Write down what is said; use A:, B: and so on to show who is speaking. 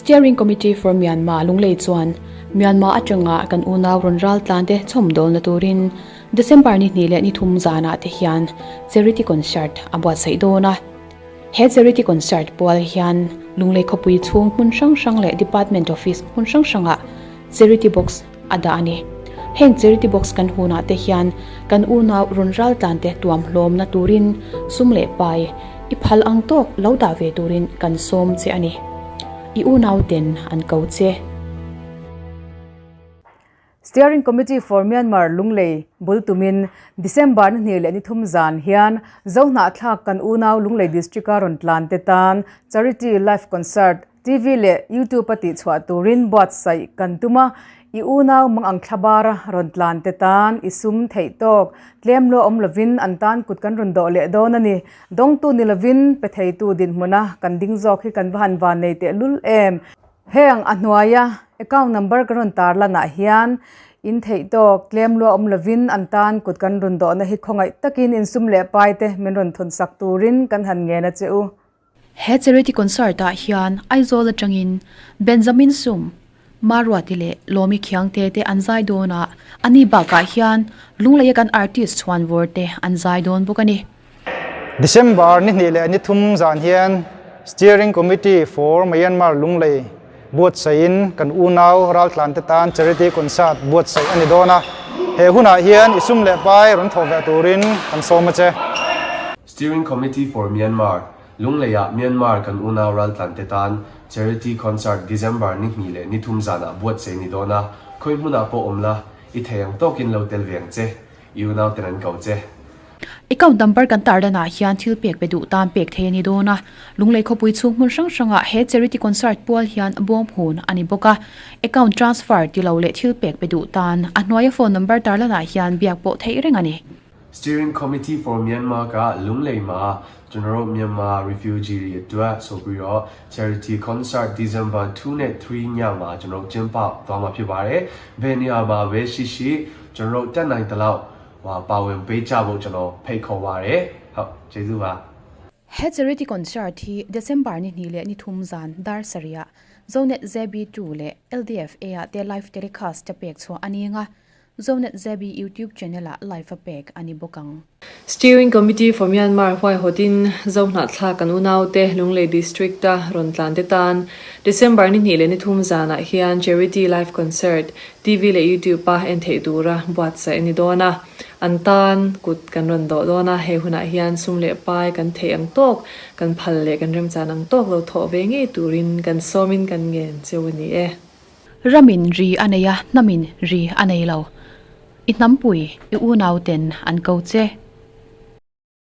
A: Steering Committee for Myanmar Lunglei chuan Myanmar atanga kan unau rawn ral tlan te chhawmdawlna turin December ni hnih leh ni thum zanah te hian Charity Concert a buatsaih dawn a. He Charity Concert pual hian Lunglei khawpui chhung hmun hrang hrang leh Department Office hmun hrang hrangah Charity Box a dah a ni. Heng Charity Box kan hunah te hian kan unau rawn ral tlan te tuam hlawmna turin sum leh pai i phal ang tawk lo dah ve turin kan sawm che a ni. I unau ten an ko che.
B: Steering Committee for Myanmar Lunglei bul tumin December ni hnih leh ni thum zan hian Zohnahthlak kan unau Lunglei District-a rawn tlan te tan Charity Live Concert TV leh YouTube a tihchhuah turin buatsaih kan tum a, i unau mang ang thla bara rawn tlan te tan i sum theih tawk tlem luah awm lovin an tan kut kan rawn dawh leh dawn a ni. Dawngtu ni lovin pe theitu dinhmuna kan ding zawk hi kan va han van nei tehlul em. Heng a hnuaia account number ka rawn tar lanah hian in theih tawk tlem luah awm lovin an tan kut kan rawn dawhna hi khawngaih takin insum leh pai te min rawn thawn sak turin kan han ngen a che u.
A: He charity concert ah hian Aizawl atangin Benjamin Sum, Maruati leh Lawmi Khiangte te an zai dawn a, ani bakah hian Lungleia kan artist chhuanvawr te an zai dawn bawk a ni.
C: December ni hnih leh ni thum zan hian Steering Committee for Myanmar Lunglei buatsaihin kan unau raltlante tan charity concert buatsaih a ni dawn a, he hunah hian i sum leh pai rawn thawh ve turin kan sawm a che.
D: Steering Committee for Myanmar, Lungleiah Myanmar kan unau raltlante tan Charity Concert December ni hnih leh ni thum zanah buatsaih ni dawn a, khawi hmunah pawh awm la, i thei ang tawkin lo tel ve ang che, i unauten an ko che.
A: Account number kan tar danah hian thil pek pe duh tan pek thei a ni dawn a, Lunglei khawpui chhung hmun hrang hrangah he Charity Concert pual hian bawm hun a ni bawk a, account transfer ti lo leh thil pek pe duh tan a hnuaia phone number tar lanah hian biak pawh theih reng a ni.
D: Steering Committee for Myanmar ka Lunglei ma General Myanmar Refugee တွေအတွက်ဆိုပြီးတော့ Charity Concert December 2နဲ့3ညမှာကျွန်တော်ကျင်းပသွားမှာဖြစ်ပါတယ်။ဘယ်နေရာမှာပဲရှိရှိကျွန်တော်တက်နိုင်တဲ့လောက်ဟိုပါဝင်ပေးကြဖို့ကျွန်တော်ဖိတ်ခေါ်ပါတယ်။ဟုတ်ကျေးဇူးပါ
A: He charity concert hi December ni hnih leh ni thum zan dar sarih ah Zonet ZB2 leh LDFA ah te live telecast a pek chhuah a ni ang a, Zonet ZB YouTube channel ah live a pek a ni bawk ang.
E: Steering Committee for Myanmar huaihawtin Zohnahthlak kan unaute Lunglei District-a rawn tlan te tan December ni hnih leh ni thum zanah hian Charity Live Concert TV leh YouTube-a en theih tura buatsaih a ni dawn a. An tan kut kan rawn dawh dawn a, hei hunah hian sum leh pai kan theih ang tawk, kan phal leh kan remchan ang tawk lo thawh ve ngei turin kan sawmin kan ngen cheu a ni e.
A: Ramin ri a nei a, hnamin ri a nei lo. I hnampui, i unauten an ko che.